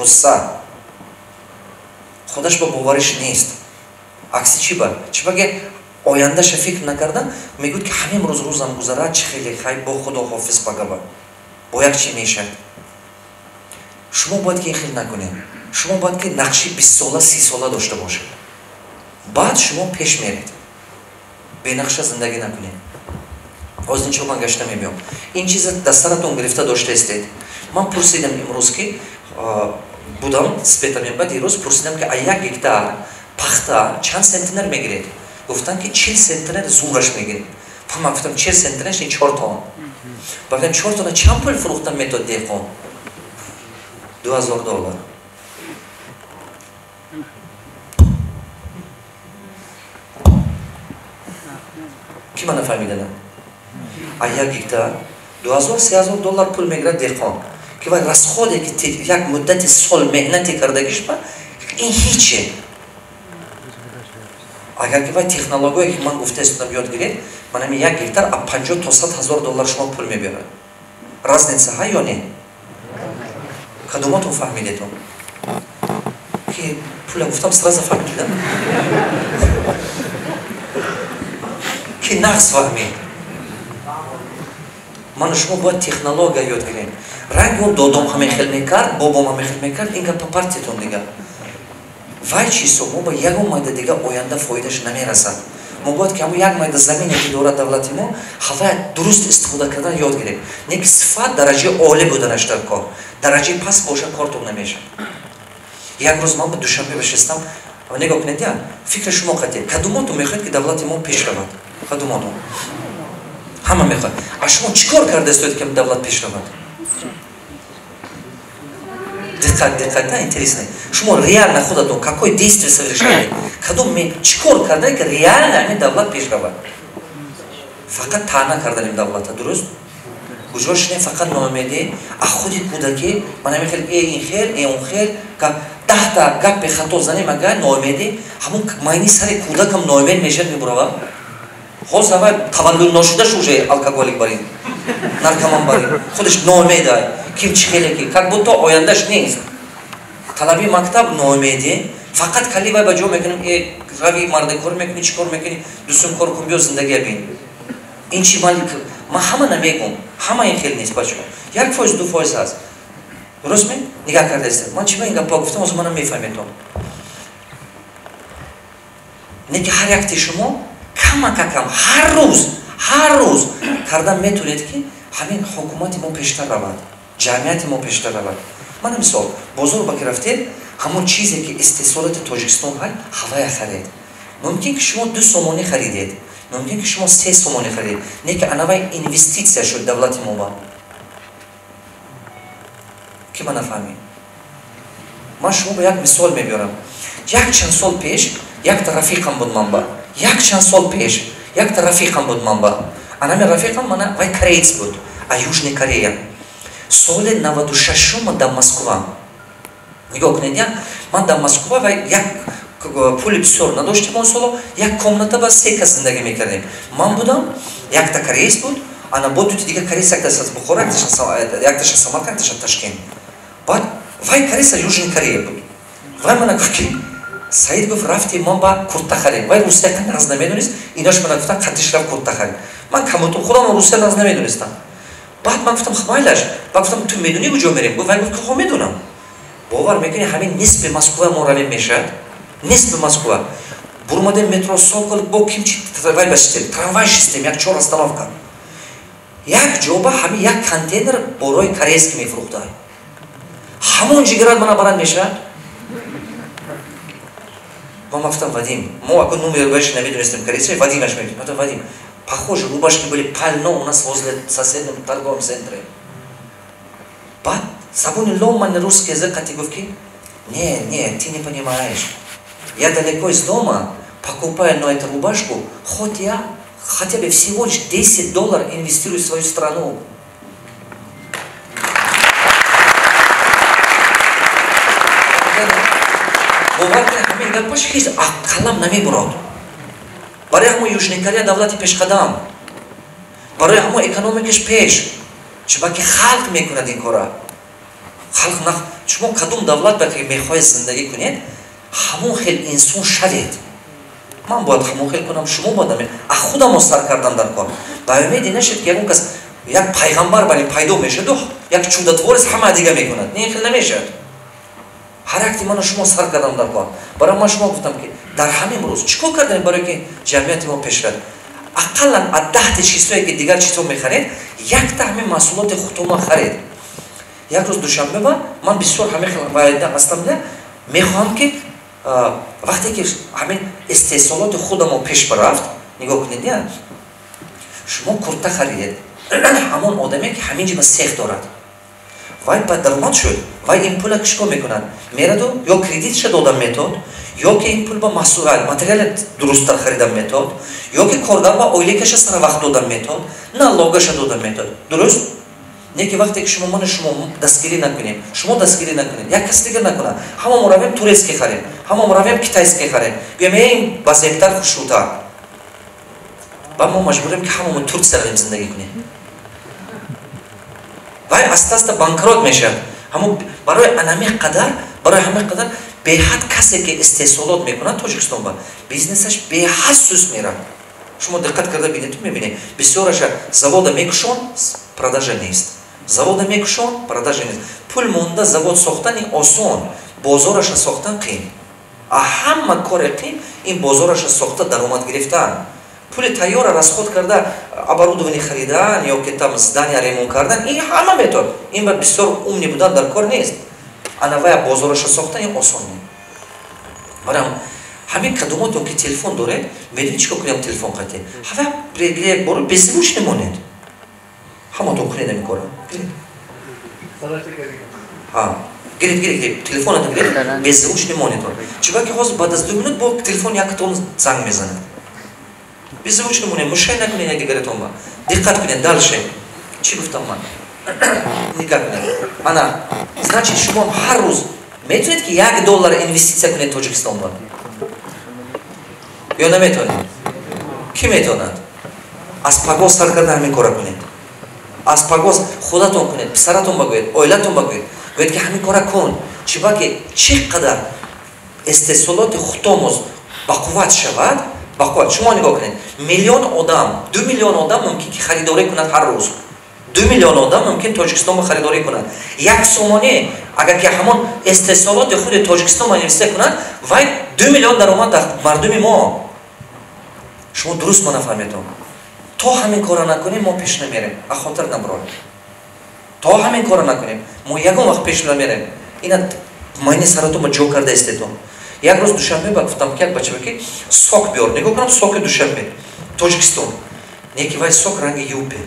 Ғусса худаш ба бовариш нест. Акси чӣ ба? Чӣ ба ки ояндаша фикр накарда, мегӯяд, ки ҳамин рӯз рӯзам гузарад, чӣ хеле хай, бо худо ҳофиз, багаба бо як чӣ мешавад. Шумо бояд ки ин хел накунед. Шумо бояд ки нақши 20-сола, 30-сола дошта бошед, баъд шумо пеш меред. Бенақша зиндагӣ накунед. Ҳозир инчо ман гашта мебиём. Ин чиза дар саратон гирифта доштаистед. Ман пурсидам имрӯз, ки будам Спитамен, дирӯз пурсидам, ки а як гектар пахта чанд центнер мегиред. Гуфтанд, ки 40 центнер зураш мегиред. Ман гуфтам, 40 центнерш ин 4 тонна. Гуфтам, 4 тонна чанд пул фурӯхтан метод деҳқон? 2000 доллар. Ки ман нафаҳмиданам? А як гектар 2000, 3000 доллар пул мегирад деҳқон, ки вай расход е ки як муддати сол меҳнате кардагиш ба ин ҳиче. Агар ки вай технология, ки ман гуфта истодам, ёд гиред, ман ҳамин як гектар а 50 то 100 ҳазор доллар шумо пул мебиёрад. Разница ҳа ё не? Кадоматон фаҳмидетон, ки пула гуфтам, сразу фаҳмидам, ки нағз фаҳмид. Ману шумо бояд технология ёд гирем. Ранги он додом ҳамин хел мекард, бобом ҳамин хел мекард, ин гапа партитон дига. Вай чизо мо ба ягон майда дига оянда фоидаш намерасад. Мо бояд ки ҳамон як майда замине, ки дорад давлати мо, ҳавая дуруст истифода кардан ёд гирем. Не ки сифат дараҷаи олӣ буданаш дар кор, дараҷаи паст боша, кортон намешавад. Як рӯз ман ба Душанбе бишистам. Нигоҳ кунед, я фикри шумо қатъи кадумотон мехоҳед, ки давлати мо пеш равад? Кадумотон? Ҳама мехоҳад. А шумо чӣ кор карда истоед, ки давлат пеш равад? Диққат, диққат, интересно, шумо реально худатон какое действие совершали, кадом чӣ кор карда, ки реально ҳамин давлат пеш равад? Фақат таъна карданем давлата, дуруст? Куҷо шинем, фақат ноумедӣ. А худи кӯдакӣ ман ҳамин хел, э ин хел, э он хел, 10-та гапи хато занем, агар ноумедӣ, ҳамон майни сари кӯдакам ноумед мешавад, мебурава. Ҳозир аввал таваллуд ношудаш уже алкоголик барин, наркоман барин, худаш ноумедай, ким чӣ хеле ки как будто ояндаш нест. Талаби мактаб ноумедӣ, фақат кали вай ба ҷо мекунем, э рави марде кор мекунӣ, чӣ кор мекунӣ, дусум кор кун, биё, зиндагия бин. Ин чи ман ҳама намегум, ҳама ин хел нест, бачаҳо, 1%, 2% ҳаст. Дуруст ме? Нигаҳ кардаистед, ман чи ба ин гапҳо гуфтам, ҳозир манам мефаҳметон. Не ки ҳар якти шумо камакакам ҳар рӯз, ҳар рӯз кардан метавонед, ки ҳамин ҳукумати мо пештар равад, ҷамъияти мо пештар равад. Мана мисол, бозор ба ки рафтед, ҳамон чизе, ки истеҳсолоти Тоҷикистон ҳай, ҳавая харед. Мумкин ки шумо 2 сомонӣ харидед, мумкин ки шумо 3 сомонӣ харидед, не ки анавай инвеститсия шуд давлати мо ба. Ки ман нафаҳмед? Ман шумо ба як мисол мебиёрам. Як чанд сол пеш якта рафиқам буд ман ба, як чанд сол пеш якта рафиқам буд ман ба. Анами рафиқам мана вай кореец буд, а Южный Корея. Соли 96-ум дар Москва, нигоҳ кунед, я ман дар Москва, вай як пули бисёр надоштем он соло, як комната ба се кас зиндагӣ мекардем. Ман будам, якта кореец буд, ана бо дути дига кореец, якташа аз Бухоро, якташа Самарканд, якташа Ташкент. Баъд вай кореец аз Южный Корея буд. Вай мана гуфт, ки Саид, гуфт, рафти ман ба курта харем. Вай русия нағз намедонист. Инош мана гуфтан, қатиш рафт курта харем. Ман камуту худам русия нағз намедонистам. Баъд ман гуфтам, майлаш. Баъд гуфтам, ту медонӣ, куҷо мерем? Гуфт, вай гуфт, ки хо, медонам. Бовар мекунӣ, ҳамин нисфи Москва мо равем мешавад, нисфи Москва бурмадем, метро Сокол, бо кимчи вай басистем, трамвай шистем, як чор остановка. Як ҷоба ҳамин як контейнер борои корейский мефурӯхта. Ҳамон ҷигарат мана баранд мешавад. Ман гуфтам, Вадим, мо ако номер вайш намедонистем корейский, Вадимаш мегуфтем, Вадим, похоже, рубашки были полно у нас возле соседнем торговом центре. Баъд забони ломаный русский язык қати гуфт, ки не, не, ты не понимаешь, я далеко из дома, покупая на эту рубашку, хоть я хотя бы всего лишь 10 долларов инвестирую в свою страну. Бовар кунед, ҳамин гапаш ҳеҷ қалам намебурод. Барои ҳамон Южный Корея давлати пешқадам, барои ҳамон экономикаш пеш, чунки халқ мекунад ин кора. Халқ. Шумо кадом давлат ба ки мехоҳед зиндагӣ кунед, ҳамон хел инсон шавед. Ман бояд ҳамон хел кунам, шумо бояд а худамо сар кардан дар кор. Ба умеде нашед, ки ягон кас, як пайғамбар барин пайдо мешаду, як чудотворец ҳама дига мекунад. Не, хел намешавад. Ҳар якти ману шумо сар кардан дар кор. Барои ман шумо гуфтам, ки дар ҳамин рӯз чӣ кор кардем, барое ки ҷамъияти мо пеш равад? Ақаллан аз 10-ти чизҳое, ки дигар чизҳо мехаред, якта ҳамин маҳсулоти худтонро харед. Як рӯз Душанбе ба ман бисёр ҳамин хел ҳастам, мехоҳам, ки вақте ки ҳамин истеҳсолоти худамо пеш барафт. Нигоҳ кунед, я шумо курта харидед, ҳамон одаме, ки ҳамин ҷиба сех дорад, вай ба даромад шуд, вай ин пула чӣ кор мекунад? Мераду ё кредитша додан метод, ё ки ин пул ба маҳсул, материали дурусттар харидан метод, ё ки коргар ба ойликаша сара вақт додан метод, налогаша додан метод. Дуруст? Не ки вақте ки шумо, мана шумо дастгирӣ накунем, шумо дастгирӣ накунед, як кас дигар накунад, ҳама мо равем турецкий харем, ҳама мо равем китайский харем, гӯем, эй, базебтар, хушрӯтар, ба мо маҷбурем, ки ҳама мо Турция равем зиндагӣ кунем. Вай аста аста банкрот мешавад. Ҳамо барои анами қадар, барои ҳамин қадар беҳад касе, ки истеҳсолот мекунад Тоҷикистон, ба бизнесаш беҳад сус меравад. Шумо диққат карда бинед, мебинед, бисёраша завода мекушон, продажа нест, завода мекушон, продажа нест. Пул монда завод сохтани осон, бозораша сохтан қиин. А ҳама кори қиин ин бозораша сохта, даромад гирифтан. Пули тайёра расход карда, оборудование харидан ё ки там здания ремонт кардан, ин ҳама метод, ин ба бисёр умный будан дар кор нест. Ана вая бозораша сохтан ин осон не. Барам ҳамин кадомотон, ки телефон доред, медонед чӣ кор кунем? Телефон қатӣ ҳава боро беззвучный монед. Ҳаматон кунед ҳамин кора. Гиред, гиред, гиред телефонатон, гиред, беззвучный монед. Чиба ки ҳозир баъд аз 2 минут бо телефон яктон занг мезанад. Беззвучный монед, мушай накунед якдигаратон ба. Диққат кунед, дальше чӣ гуфтам ман? Нигоҳ кунед. Ана, значит, шумо ҳар рӯз метавонед, ки 1 доллар инвеститсия кунед Тоҷикистон ба ё наметавонед? Кӣ метавонад? Аз пагоҳ сар карда ҳамин кора кунед. Аз пагоҳ худатон кунед, писаратон багӯед, оилатон багӯед, гӯед, ки ҳамин кора кун. Чиба ки чӣ қадар истеҳсолоти худтомоз бақувват шавад, бақувват. Шумо нигоҳ кунед, миллион одам, 2 миллион одам мумкин ки харидорӣ кунад. Ҳар рӯз 2 миллион одам мумкин Тоҷикистонро харидорӣ кунад. 1 сомонӣ агар ки ҳамон истеҳсолоти худи Тоҷикистон инвеститсия кунад, вай 2 миллион даромад дар мардуми мо. Шумо дуруст ма нафаҳмедон. То ҳамин кора накунем, мо пеш намерем. А хотир набарорем, то ҳамин кора накунем, мо ягон вақт пеш намерем. Ина майни саратонба ҷо карда истедон. Як рӯз Душанбе ба гуфтам, ки як бача ки сок биёр. Нигоҳ кунам, соки Душанбе, Тоҷикистон, не ки вай сок ранги юпер,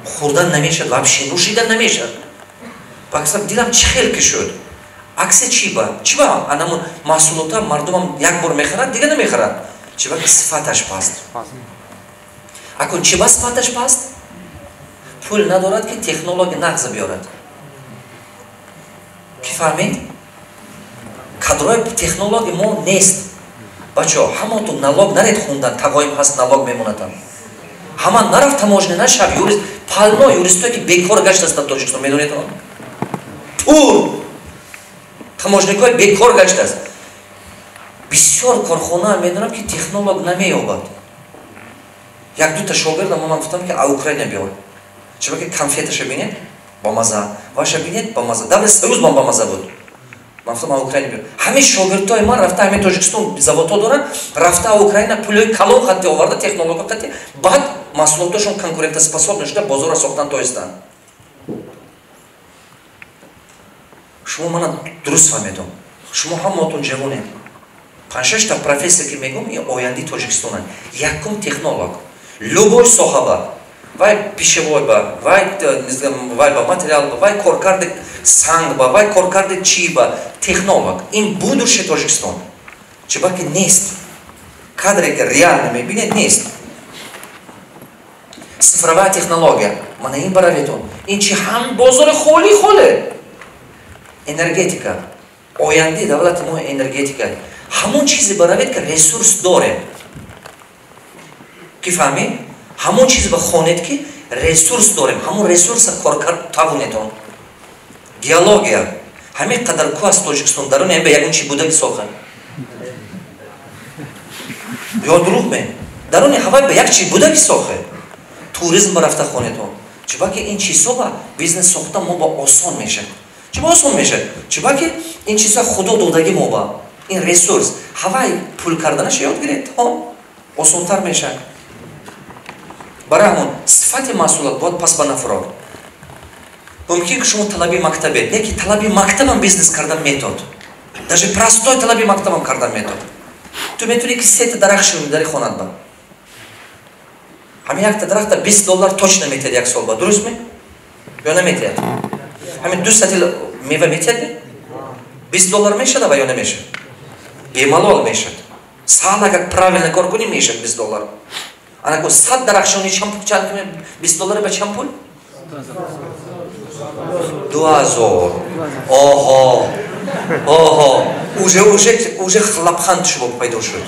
хӯрдан намешад, вообще нӯшидан намешад. Баксам дидам, чӣ хел ки шуд. Аксе чӣ ба чӣ ба анамун маҳсулота мардумам як бор мехарад, дига намехарад. Чӣ ба ки сифаташ паст. Акун чӣ ба сифаташ паст? Пул надорад, ки технология нағза биёрад. Ки фаҳмед, кадрои технология мо нест. Бачаҳо, ҳаматон налог наред хундан, тағоим ҳаст, налог мемонатам. Ҳама нарафт таможня нашав юрист. Полно юристое, ки бекор гаштааст дар Тоҷикистон, медонед? Пур таможникҳои бекор гаштааст. Бисёр корхона медонам, ки технолог намеёбад. Як дута шогирдам ман гуфтам, ки а Украина биёр. Чиба ки конфеташа бинед, бамаза, ваша бинед, бамаза. Даври Союз ман бамаза буд. Ман гуфтам, а Украина биёр. Ҳамин шогирдҳои ман рафта, ҳамин Тоҷикистон заводҳо доранд, рафта Украина пулои калон хатти оварда, технология хатти, баъд маҳсулоташон конкурентоспособный шуда, бозорро сохтан тоистанд. Шумо мана дуруст фаҳмедом. Шумо ҳамаотон ҷавонед. Панҷшашта профессия, ки мегӯм, ин ояндаи Тоҷикистонанд. Якум — технолог, любой соҳаба, вай пищевой ба, вай ба материал ба, вай коркарди санг ба, вай коркарди чӣ ба, технолог ин будущее Тоҷикистон. Чиба ки нест кадре, ки реально мебинед, нест. Цифровая технология, мана ин бараветон, ин чи ҳам бозори холи холе. Энергетика, ояндаи давлати мо энергетика. Ҳамон чизе баравед, ки ресурс дорем. Ки фаҳмед, ҳамон чизе ба хонед, ки ресурс дорем, ҳамон ресурса коркард тавонедон. Геология. Ҳамин қадар ку аз Тоҷикистон даруни ҳам ба ягон чи будаги соха ё дурӯғ ме? Даруни ҳавай ба як чи будаги сохе. Туризм ба рафта хонетон. Чунки ин чизҳо ба бизнес сохта мо ба осон мешавад. Чиба осон мешавад? Чунки ин чизҳо худо додаги мо ба ин ресурс. Ҳавай пул карданаша ёд гиред, осонтар мешавад. Барои ҳамон сифати маҳсулот бояд пас ба нафурод. Мумкин ки шумо талаби мактабед, не ки талаби мактабам бизнес кардан метод. Даже простой талаби мактабам кардан метод. Ту метавонӣ ки сета дарахт шинонӣ дари хонат ба. Ҳамин якта дарахта 20 доллар точно метиҳад як сол ба. Дуруст ме? Ё наметиҳад? Ҳамин ду сатил мева метиҳад ме? 20 доллар мешада ва ё намешад? Бемалол мешад. Сал агар правильно кор кунӣ, мешад 20 доллар. Анако 100 дарахт шинонӣ, чанд чанд 20 доллар ба чанд пул? 2000. Оҳо, оҳо, уже лабханд шумо пайдо шуд.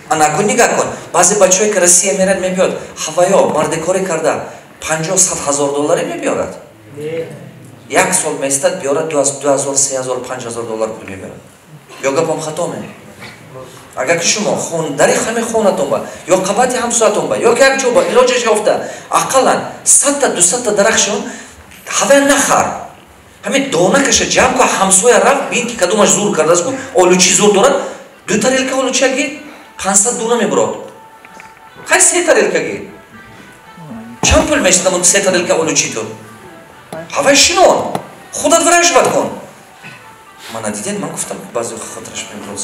Анаку нигаҳ кун, баъзе бачаҳое ки Россия мерад, мебиёд, ҳаваё мардикорӣ карда 50-100 ҳазор долларе мебиёрад. Як сол местад, биёрад 2000, 3000, 5000 доллар пул мебиёрад. Ё гапам хато ме? Агар ки шумо дари ҳами хонатон ба ё қабати ҳамсоятон ба ё ки як ҷо ба илоҷаш ёфта, ақаллан 100-та, 200-та дарахт шон, ҳавая нахар, ҳамин донакаша ҷамъ ку, ҳамсоя рафт, бин ки кадомаш зур кардааст, ку олучи зур дорад, ду тарелка олуча ги, 500 дуна мебурод. Хай, се тарелка ги, чанд пул мешадам се тарелка олучи? Ту ҳавай шинон, худат выращивать кун. Мана дидед, ман гуфтам, баъзе хотираш мебурод.